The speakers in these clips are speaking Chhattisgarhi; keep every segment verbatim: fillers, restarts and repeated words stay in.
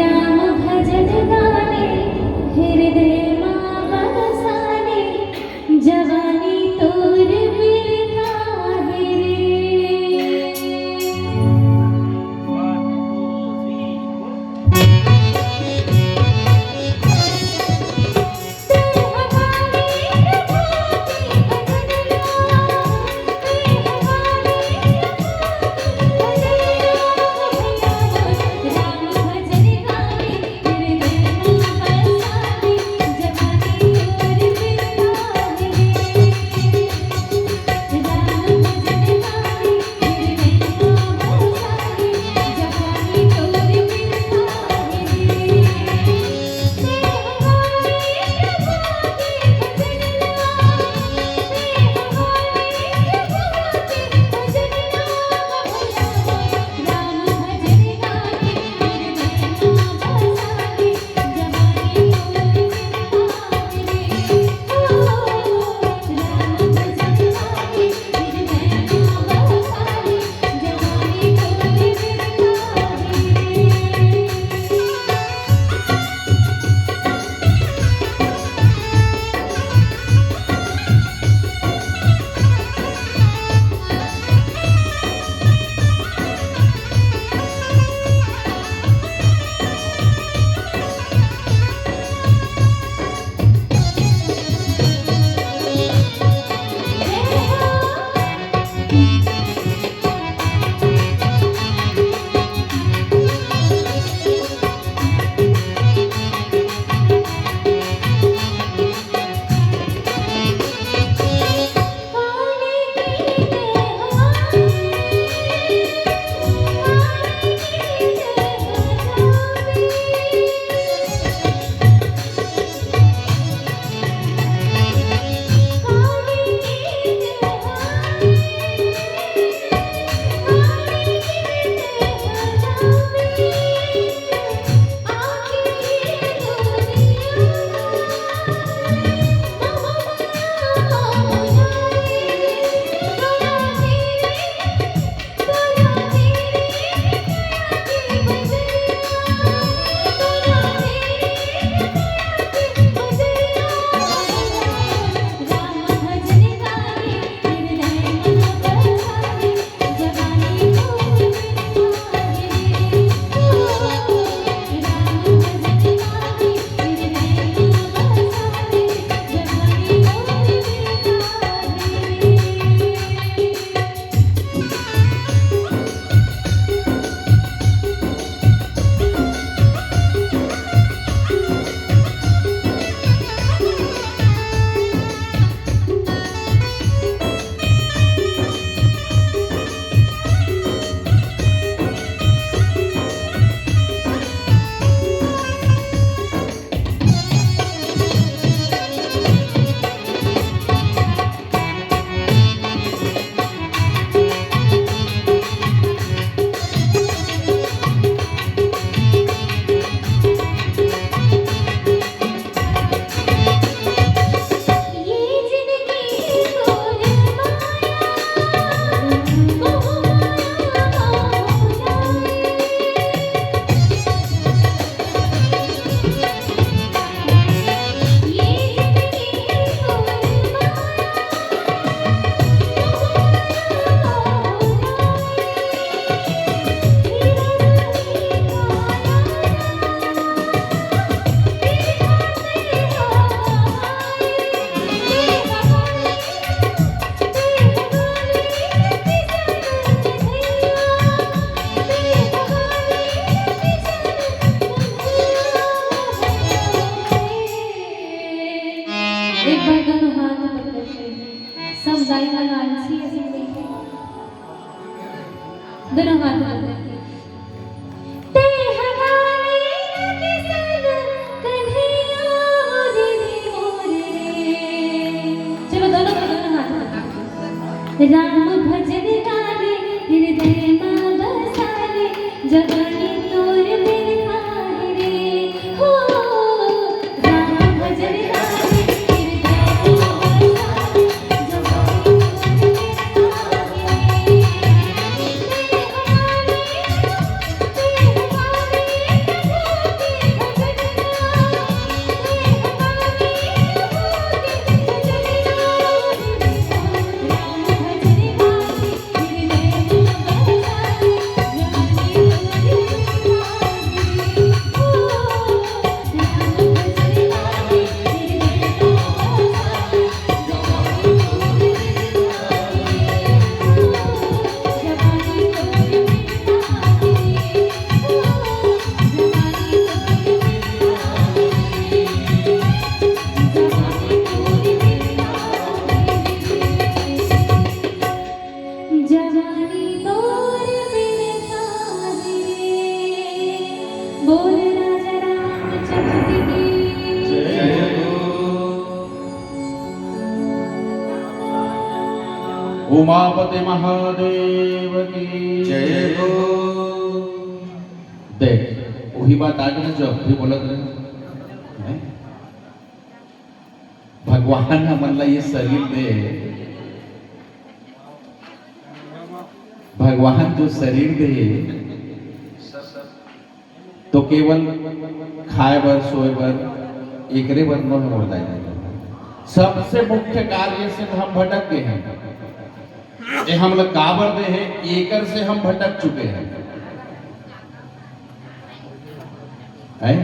राम भजन गाने, हृदय मा बसाने, जवानी तोर बिरथा हे रे। एक बार दोनों हाथ पकड़ के सब दाई मन आलसी ऐसे बैठे, दोनों हाथ पकड़ के। चलो, दोनों, दोनों हाथ। राम भजन गाने, हृदय मा बसाने, जवानी तोर बिरथा हे रे। हो, राम भजन गाने, हृदय मा बसाने, जवानी तोर बिरथा हे रे। उमापति महादेव की जय हो। देख, वही बात आ गई जो अभी बोलत रहे, नहीं? भगवान हमन ला ये शरीर दे, भगवान जो शरीर दे, तो केवल खाए बर, सोए बर, एकरे बर नोहे मोर दाई ददा। सबसे मुख्य कार्य से तो हम भटक गए हैं। ये हम लोग काबर दे हैं, एकर से हम भटक चुके हैं, हैं?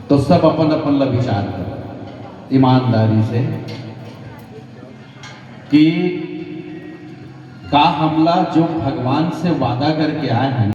तो सब अपन अपन ला विचार कर ईमानदारी से कि का हमला जो भगवान से वादा करके आए हैं,